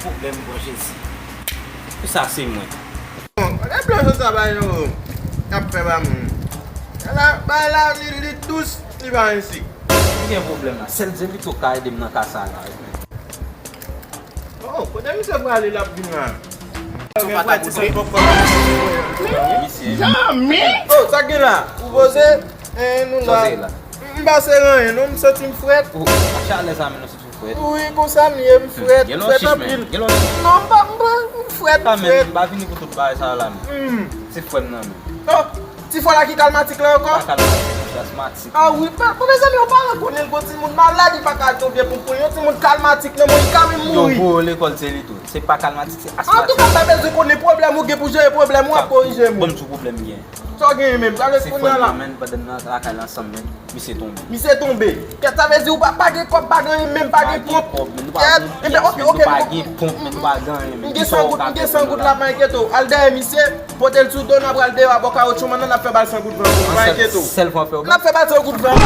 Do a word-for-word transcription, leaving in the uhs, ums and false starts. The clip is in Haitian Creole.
Pwoblèm, bon Jezi. Kisa se mwen? Bon, kote blan sa bay yo ap fè ba moun? Ala, bay la, li, li dous, li pa ensik. Ki gen pwoblèm la? Sèl Dyelito ka ede m nan ka sa la. Oh, kote misye prale l ap vin la? Sou pata boudre. Misye. Jamè! Oh, sa k gen la? Ou poze? Eh, nou la. M pase ranyen, non, m santi m frèt. Ou, a chalè sa, men nou santi m frèt. Wi, konsa m ye, m frèt, m frèt anpil. Non, m pa, m pa, m frèt, m frèt. M pa vini pou tout bagay sa la, men. Se frè m nan, men. Oh, ti frè la ki kalmatik la ankò? Pa kalmatik, non, se asmatik. Ah wi, pa, bon, mezanmi, ou pa rekonnen l, gon timoun malad, li pa ka tonbe pou pou yon timoun kalmatik nan mwen, li ka menm mouri. Yo voye lekòl, se li tou. Se pa kalmatik, se asmatik. Antouka, m pa bezwen konnen pwoblèm ou gen pou jere pwoblèm ou ap korije moun. Bon, m sou pwoblèm gen. Sa w genyen menm? Sa vle kounye a la. Men, pandan n nan lakay la ansanm, men, misye tonbe. Misye tonbe. Kèt, sa vle di ou pa, pa gen kòb, pa gen anyen menm, pa gen ponp. Kèt, enben, ok, ok, nou pa gen ponp, men nou pa gen anyen, men. M gen san goud, m gen san goud la, pa enkyete w. Al dèyè misye, pote l sou do, n a pral deyò a bò kawotchou, manman, n ap fè ba l san goud van. Pa enkyete w. Sèl fwa fè w. N ap fè ba l san goud van.